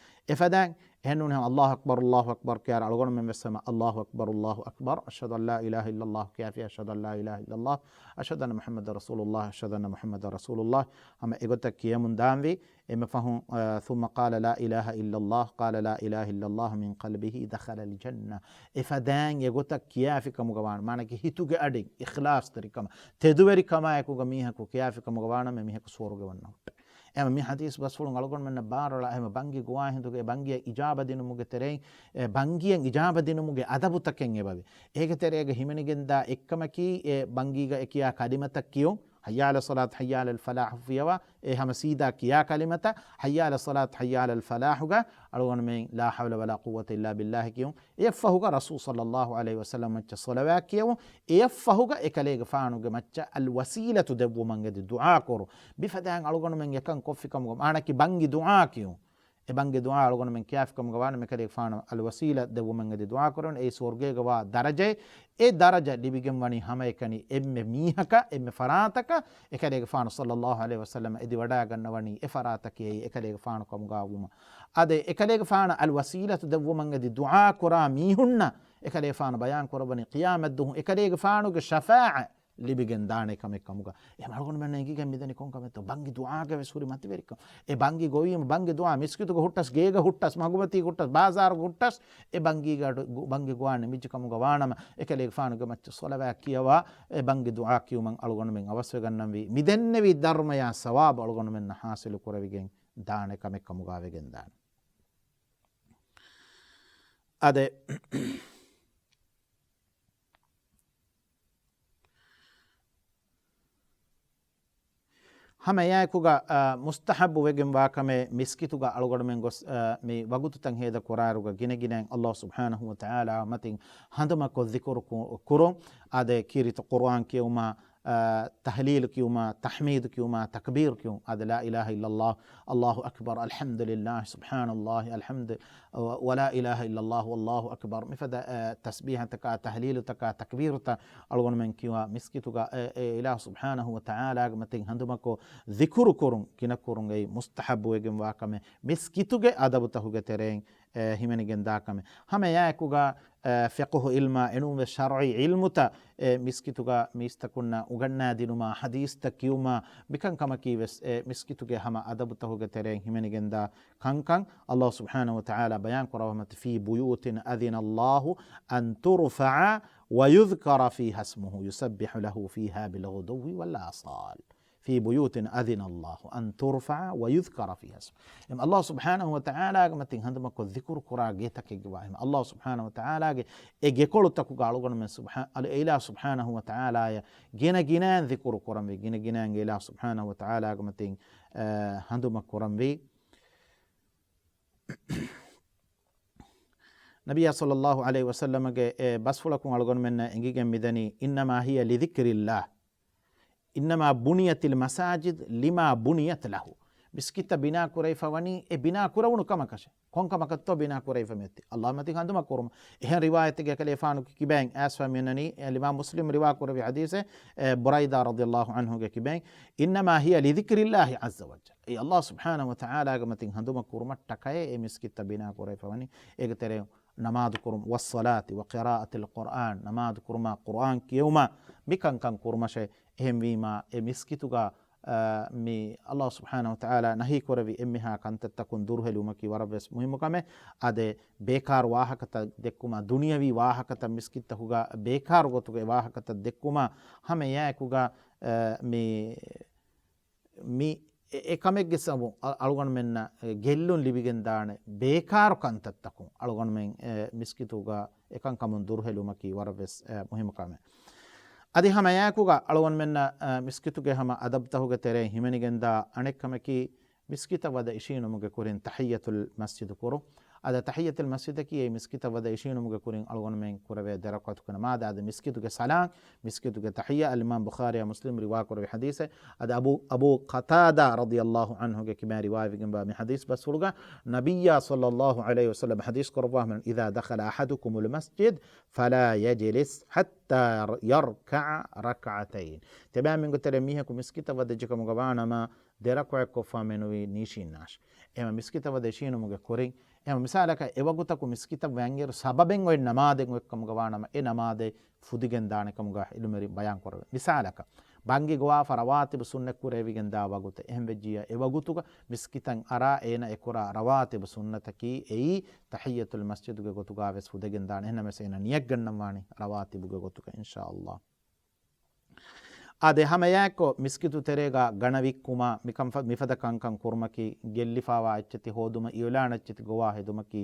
އެފަދައިން އެހެންނޫން ހަމަ الله أكبر الله أكبر ކިޔާއިރު އަޅުގަނޑުމެން ވެސް ހަމަ الله أكبر الله أكبر، أشهد أن لا إله إلا الله ކިޔާފިޔާ، أشهد أن لا إله إلا الله، أشهد أن محمدا رسول الله، أشهد أن محمدا رسول الله، ހަމަ އެގޮތަށް ކިޔަމުން ދާންވީ. އެންމެ ފަހުން، އާ، ثم قال لا إله إلا الله، قال لا إله إلا الله من قلبه دخل الجنة. އެފަދައިން އެގޮތަށް ކިޔާފި ކަމުގަ ވާނަމަ، މާނައަކީ ހިތުގެ އަޑިން އިޚްލާޞްތެރިކަމަށް، ތެދުވެރިކަމާއެކުގަ މީހަކު ކިޔާފި ކަމުގަ ވާނަމަ، މީހަކު ސުވަރުގެ ވަންނަ ހުއްޓޭ. އެހެން މި ޙަދީޘް ބަސްފުޅުން އަޅުގަނޑުމެންނަށް ބާރަޅާ، އެހެން ބަންގި ގޮވާ ހިނދުގަ އެ ބަންގިއަށް އިޖާބަ ދިނުމުގެ ތެރެއިން، އެ ބަންގިއަށް އިޖާބަ ދިނުމުގެ އަދަބުތަކެއް އެބަވޭ. އޭގެ ތެރޭގަ ހިމެނިގެންދާ އެއްކަމަކީ، އެ ބަންގީގަ އެ ކިޔާ ކަލިމަތައް ކިޔުން، حي على الصلاة، حي على الفلاح ފިޔަވާ، އެ ހަމަ ސީދާ ކިޔާ ކަލިމަތައް، حي على الصلاة، حي على الفلاح ގަ އަޅުގަނޑުމެން لا حول ولا قوة إلا بالله ކިޔުން. އެއަށްފަހުގަ ރަސޫލު ޞައްލައްލާހު ޢަލައިހި ވަސައްލަމަ މައްޗަށް ޞަލަވާތް ކިޔެވުން. އެއަށްފަހުގަ އެކަލޭގެފާނުގެ މައްޗަށް އަލްވަސީލަތު ދެއްވުމަށް އެދި ދުޢާ ކުރުން. މިފަދައިން އަޅުގަނޑުމެން އެކަން ކޮށްފި ކަމުގަ، މާނައަކީ ބަންގި ދުޢާ ކިޔުން. އެ ބަންގި ދުޢާ އަޅުގަނޑުމެން ކިޔާފި ކަމުގަ ވާނަމަ، އެކަލޭގެފާނު އަލްވަސީލަ ދެއްވުމަށް އެދި ދުޢާ ކުރުން. އެއީ ސުވަރުގޭގަ ވާ ދަރަޖައެއް. އެ ދަރަޖަ ލިބިގެން ވަނީ ހަމައެކަނި އެންމެ މީހަކަށް، އެންމެ ފަރާތަކަށް، އެކަލޭގެފާނު ޞައްލައްލާހު ޢަލައިހި ވަސައްލަމަ އެދި ވަޑައިގަންނަވަނީ އެ ފަރާތަކީ އެކަލޭގެފާނު ކަމުގަ ވުމަށް. އާދެ، އެކަލޭގެފާނަށް އަލްވަސީލަތު ދެއްވުމަށް އެދި ދުޢާ ކުރާ މީހުންނަށް އެކަލޭގެފާނު ބަޔާން ކުރައްވަނީ ޤިޔާމަތްދުވަހު އެކަލޭގެފާނުގެ ޝަފާޢަތް ލިބިގެން ދާނެ ކަމެއް ކަމުގަ. އެހެން އަޅުގަނޑުމެންނަށް އެނގިގެން މިދަނީ ކޮން ކަމެއްތޯ؟ ބަންގި ދުޢާގަ ވެސް ހުރި މަތިވެރިކަން. އެ ބަންގި ގޮވީމަ ބަންގި ދުޢާ މިސްކިތުގަ ހުއްޓަސް، ގޭގަ ހުއްޓަސް، މަގުމަތީ ހުއްޓަސް، ބާޒާރުގަ ހުއްޓަސް، އެ ބަންގީގަ އަޑު-، ގު-، ބަންގި ގޮވާ ނިމިއްޖެ ކަމުގަ ވާނަމަ، އެކަލޭގެފާނުގެ މައްޗަށް ޞަލަވާތް ކިޔަވާ، އެ ބަންގި ދުޢާ ކިޔުމަށް އަޅުގަނޑުމެން އަވަސްވެގަންނަންވީ. މިދެންނެވި ދަރުމަޔާ ސަވާބު އަޅުގަނޑުމެންނަށް ޙާޞިލު ކުރެވިގެން ދާނެ ކަމެއް ކަމުގަ ވެގެން ދާނެ. އާދެ، ހަމަ އެއާއެކުގަ، އާ، މުސްތަޙައްބު ވެގެން ވާ ކަމެއް މިސްކިތުގަ އަޅުގަނޑުމެން ގޮސް، އާ، މި ވަގުތުތައް ހޭދަ ކުރާއިރުގަ ގިނަ ގިނައިން ﷲ ސުބްޙާނަހޫ ވަތަޢާލާ މަތިން ހަނދުމަކޮށް ޛިކުރު ކު-، ކުރުން. އާދެ، ކީރިތި ޤުރުއާން ކިޔުމާ، އާ، ތަޙްލީލު ކިޔުމާ، ތަޙްމީދު ކިޔުމާ، ތަކްބީރު ކިޔުން. އާދެ، لا إله إلا الله، الله أكبر، الحمد لله، سبحان الله، الحمد، و-، ولا إله إلا الله، والله أكبر. މިފަދަ، އާ، ތަސްބީޙަތަކާ، ތަޙްލީލުތަކާ، ތަކްބީރުތައް އަޅުގަނޑުމެން ކިޔުމާ، މިސްކިތުގަ، އެ، އެ އިލާހު ސުބްޙާނަހޫ ވަތަޢާލާގެ މަތިން ހަނދުމަކޮށް ޛިކުރު ކުރުން، ގިނަ ކުރުން އެއީ މުސްތަޙައްބު ވެގެން ވާ ކަމެއް. މިސްކިތުގެ އަދަބުތަކުގެ ތެރެއިން، އެ، ހިމެނިގެން ދާ ކަމެއް. ހަމަ އެއާއެކުގަ، އެ، ފިޤުހު ޢިލްމާ، އެނޫންވެސް ޝަރުޢީ ޢިލްމުތައް، އެ، މިސްކިތުގަ މީސްތަކުންނަށް އުނގަންނާދިނުމާ، ޙަދީޘްތައް ކިޔުމާ، މިކަންކަމަކީވެސް، އެ، މިސްކިތުގެ ހަމަ އަދަބުތަކުގެ ތެރެއިން ހިމެނިގެންދާ ކަންކަން. ﷲ ސުބްޙާނަހޫ ވަތަޢާލާ ބަޔާން ކުރައްވަމަތި، في بيوت أذن الله أن ترفع ويذكر فيها اسمه يسبح له فيها بالغدو والآصال. في بيوت أذن الله أن ترفع ويذكر فيها اسمه. އެމް، ﷲ ސުބްޙާނަހޫ ވަތަޢާލާގެ މަތިން ހަނދުމަކޮށް ޛިކުރު ކުރާ ގެތަކެއްގެ ވާހިން، ﷲ ސުބްޙާނަހޫ ވަތަޢާލާގެ އެ ގެކޮޅުތަކުގަ އަޅުގަނޑުމެން ސުބްޙާ-، އަލް-، އެ އިލާހު ސުބްޙާނަހޫ ވަތަޢާލާއަށް ގިނަ ގިނައިން ޛިކުރު ކުރަންވީ، ގިނަ ގިނައިން އެ އިލާހު ސުބްޙާނަހޫ ވަތަޢާލާގެ މަތިން، އަ، ހަނދުމަ ކުރަންވީ. ނަބިއްޔާ ޞައްލައްލާހު ޢަލައިހި ވަސައްލަމަގެ އެ ބަސްފުޅަކުން އަޅުގަނޑުމެންނަށް އެނގިގެން މިދަނީ، إنما هي لذكر الله، إنما بنيت المساجد لما بنيت له. މިސްކިތްތައް ބިނާ ކުރެވިފަ ވަނީ އެ ބިނާ ކުރެވުނު ކަމަކަށެ. ކޮން ކަމަކަށްތޯ ބިނާ ކުރެވިފަ މިއޮތީ؟ ﷲ މަތިން ހަނދުމަ ކުރުމަށް. އެހެން ރިވާޔަތެއްގެ އެކަލޭފާނު ކިބައިން އައިސްފަ މިއަންނަނީ، އެ، އިމާމް މުސްލިމް ރިވާ ކުރެވި ޙަދީޘެއް، އެ، ބުރައިދާ ރަޟިޔައްލާހު ޢަންހުގެ ކިބައިން، إنما هي لذكر الله عز وجل. އެ ﷲ ސުބްޙާނަހޫ ވަތަޢާލާގެ މަތިން ހަނދުމަ ކުރުމަށްޓަކައޭ އެ މިސްކިތްތައް ބިނާ ކުރެވިފަ ވަނީ. އޭގެ ތެރެއިން ނަމާދު ކުރުން، والصلاة وقراءة القرآن، ނަމާދު ކުރުމާ ޤުރުއާން ކިޔެވުމާ މި ކަންކަން ކުރުމަށޭ. އެހެންވީމާ އެ މިސްކިތުގަ، އަ، މި ﷲ ސުބްޙާނަހޫ ވަތަޢާލާ ނަހީ ކުރެވި އެންމެހާ ކަންތައްތަކުން ދުރުހެލުމަކީ ވަރަށްވެސް މުހިއްމު ކަމެއް. އާދެ، ބޭކާރު ވާހަކަތައް ދެއްކުމާ، ދުނިޔަވީ ވާހަކަތައް މިސްކިތްތަކުގަ ބޭކާރު ގޮތުގެ ވާހަކަތައް ދެއްކުމާ، ހަމަ އެއާއެކުގަ، އަ، މި މި އެ، އެ ކަމެއްގެ ސަބަބުން އަ-، އަޅުގަނޑުމެންނަށް، އެ، ގެއްލުން ލިބިގެން ދާނެ ބޭކާރު ކަންތައްތަކުން އަޅުގަނޑުމެން، އެ، މިސްކިތުގަ އެކަންކަމުން ދުރުހެލުމަކީ ވަރަށްވެސް، އެ، މުހިއްމު ކަމެއް. އަދި ހަމަ އެއާއެކުގަ އަޅުގަނޑުމެންނަށް، އެ، މިސްކިތުގެ ހަމަ އަދަބުތަކުގެ ތެރެއިން ހިމެނިގެންދާ އަނެއް ކަމަކީ، މިސްކިތަށް ވަދެ އިށީނުމުގެ ކުރިން ތަޙިއްޔަތުލް މަސްޖިދު ކުރުން. އަދި ތަޙިއްޔަތުލް މަސްޖިދަކީ އެ މިސްކިތަށް ވަދެ އިށީނުމުގެ ކުރިން އަޅުގަނޑުމެން ކުރެވޭ ދެ ރަކުޢަތުގެ ނަމާދާ. އަދި މިސްކިތުގެ ސަލާން، މިސްކިތުގެ ތަޙިއްޔާ، އަލްއިމާމް ބުޚާރީއާ މުސްލިމް ރިވާކުރެވި ޙަދީޘެއް. އަދި އަބޫ، އަބޫ ޤަތާދާ ރަޟިޔައްލާހު ޢަންހުގެ ކިބައިން ރިވާވެގެންވާ މި ޙަދީޘް ބަސްފުޅުގަ ނަބިއްޔާ ޞައްލައްލާހު ޢަލައިހި ވަސައްލަމަ ޙަދީޘް ކުރައްވާ ހަމަ، إذا دخل أحدكم المسجد فلا يجلس حتى يركع ركعتين. ތިބާމެންގެ ތެރެ މީހަކު މިސްކިތަށް ވަދެއްޖެ ކަމުގަ ވާނަމަ، ދެ ރަކުޢަތް ކޮށްފަ މެނުވީ ނީށި އިންނާށި. އެމަ މިސްކިތަށް ވަދެ އިށީނުމުގެ ކުރިން، އެމަ މިސާލަކަށް އެވަގުތަކު މިސްކިތަށް ވަންއިރު ސަބަބެއް އޮތް ނަމާދެއް އޮތްކަމުގަ ވާނަމަ، އެ ނަމާދެއް ފުދިގެން ދާނެ ކަމުގަ އިލްމުވެރިން ބަޔާން ކުރެވޭ. މިސާލަކަށް، ބަންގި ގޮވާފަ ރަވާތިބު ސުންނަތް ކުރެވިގެން ދާ ވަގުތެއް އެހެން ވެއްޖިއްޔާ، އެ ވަގުތުގަ މިސްކިތަށް އަރާ އޭނަ އެ ކުރާ ރަވާތިބު ސުންނަތަކީ އެއީ ތަޙިއްޔަތުލް މަސްޖިދުގެ ގޮތުގަ ވެސް ފުދެގެން ދާނެ. އެހެންނަމަވެސް އޭނަ ނިޔަތް ގަންނަން ވާނީ ރަވާތިބުގެ ގޮތުގަ، އިންޝާ ﷲ. އާދެ، ހަމައެއާއެކު މިސްކިތު ތެރޭގަ ގަނަ ވިއްކުމާ، މިކަން ފަ-، މިފަދަ ކަންކަން ކުރުމަކީ، ގެއްލިފާވާ އެއްޗެތި ހޯދުމަށް، އިއުލާން އެއްޗެތި ގޮވާ ހެދުމަކީ،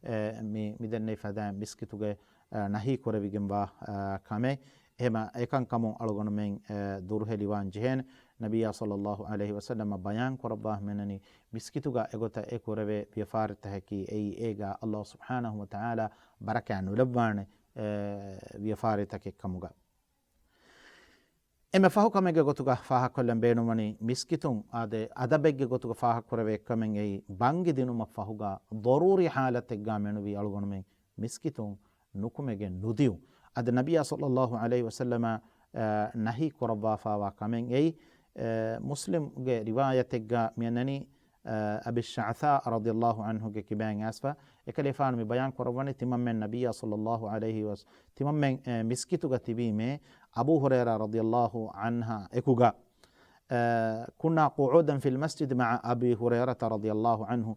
އެ، މި، މިދެންނެވި ފަދައިން މިސްކިތުގެ، އެ، ނަހީ ކުރެވިގެންވާ، އެ، ކަމެއް. އެހެމަ އެކަންކަމުން އަޅުގަނޑުމެން، އެ، ދުރުހެލިވާން ޖެހޭނެ. ނަބިއްޔާ ޞައްލައްލާހު ޢަލައިހި ވަސައްލަމަ ބަޔާން ކުރައްވާ ހިމެނެނީ، މިސްކިތުގަ އެގޮތަށް އެ ކުރެވޭ ވިޔަފާރިތަކަކީ އެއީ އޭގަ ﷲ ސުބްޙާނަހު ވަތަޢާލާ ބަރަކާތް ނުލައްވާނެ، އެ، ވިޔަފާރިތަކެއް ކަމުގަ. އެންމެ ފަހު ކަމެއްގެ ގޮތުގަ ފާހަގަކޮށްލަން ބޭނުންވަނީ، މިސްކިތުން އާދެ، އަދަބެއްގެ ގޮތުގަ ފާހަގަކުރެވޭ ކަމެއް އެއީ، ބަންގި ދިނުމަށް ފަހުގަ ޟަރޫރީ ޙާލަތެއްގަ މެނުވީ އަޅުގަނޑުމެން މިސްކިތުން ނުކުމެގެން ނުދިއުން. އަދި ނަބިއްޔާ ޞައްލައްލާހު ޢަލައިހި ވަސައްލަމަ، އަ، ނަހީ ކުރައްވާފާވާ ކަމެއް އެއީ، އަ، މުސްލިމްގެ ރިވާޔަތެއްގަ މިއަންނަނީ، އަ، އަބި ޝަޢްޘާ ރަޟިޔައްލާހު ޢަންހުގެ ކިބައިން އައިސްފަ، އެކަލޭފާނު މި ބަޔާން ކުރައްވަނީ، ތިމަންމެން ނަބިއްޔާ ޞައްލައްލާހު ޢަލައިހި ވަސަ-، ތިމަންމެން، އެ، މިސްކިތުގަ ތިބީމޭ އަބޫ ހުރައިރާ ރަޟިޔައްލާހު ޢަންހާ އެކުގަ، އަ، كنا قعودا في المسجد مع أبي هريرة رضي الله عنه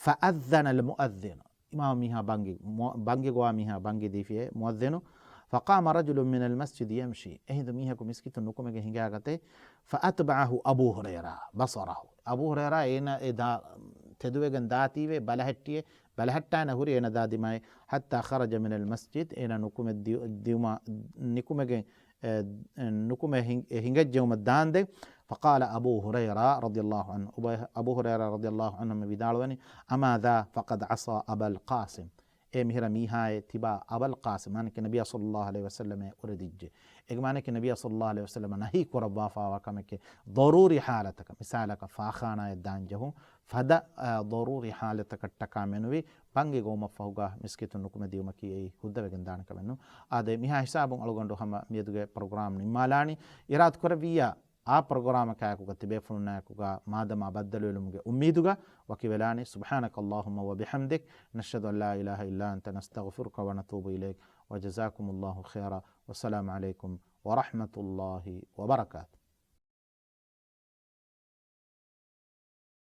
فأذن المؤذن. އިމާމު މީހާ ބަންގި، މު-، ބަންގި ގޮވާ މީހާ ބަންގި ދީފިއޭ، މުއައްޒިނު. فقام رجل من المسجد يمشي. އެހިނދު މީހަކު މިސްކިތުން ނުކުމެގެން ހިނގާގަތޭ. فأتبعه أبو هريرة بصره. އަބޫ ހުރައިރާ އޭނަ އެ ދާ-، ތެދުވެގެން ދާތީވެ ބަލަހައްޓިއޭ، ބަލަހައްޓާނެ ހުރި އޭނަ ދާ ދިމާއެއް. حتى خرج من المسجد. އޭނަ ނުކުމެ ދި-، ދިއުމާ، ނިކުމެގެން، އެ، ނުކުމެ ހިން-، އެ ހިނގައްޖެއުމަށް ދާންދެން. فقال أبو هريرة رضي الله عنه. އަބޫ، އަބޫ ހުރައިރާ ރަޟިޔައްލާހު ޢަންހު މި ވިދާޅުވަނީ، أما ذا فقد عصى أبا القاسم. އޭ މިހިރަ މީހާއޭ ތިބާ އަބަލް ޤާސިމް، މާނައަކީ ނަބިއްޔާ ޞައްލައްލާހު ޢަލައިހި ވަސައްލަމައޭ އުރެދިއްޖެ. އޭގެ މާނައަކީ ނަބިއްޔާ ޞައްލައްލާހު ޢަލައިހި ވަސައްލަމަ ނަހީ ކުރައްވާފާވާ ކަމެކޭ. ޟަރޫރީ ޙާލަތަކަށް، މިސާލަކަށް ފާޚާނާއަށް ދާން ޖެހުން، ފަދަ، އާ، ޟަރޫރީ ޙާލަތަކަށްޓަކާ މެނުވީ ބަންގި ގޮވުމަށްފަހުގަ މިސްކިތުން ނުކުމެ ދިއުމަކީ އެއީ ހުއްދަވެގެން ދާނެ ކަމެއް ނޫން. އާދެ، މިހާ ހިސާބުން އަޅުގަނޑު ހަމަ މިއަދުގެ ޕްރޮގްރާމް ނިންމާލާނީ. އިރާދަކުރެއްވިއްޔާ، އާ ޕްރޮގްރާމަކާއެކުގަ ތިބޭފުޅުންނާއެކުގަ މާދަމާ ބައްދަލުވެލުމުގެ އުއްމީދުގަ ވަކިވެލާނީ. سبحانك اللهم وبحمدك، نشهد أن لا إله إلا أنت، نستغفرك ونتوب إليك، وجزاكم الله خيرا، والسلام عليكم ورحمة الله وبركاته.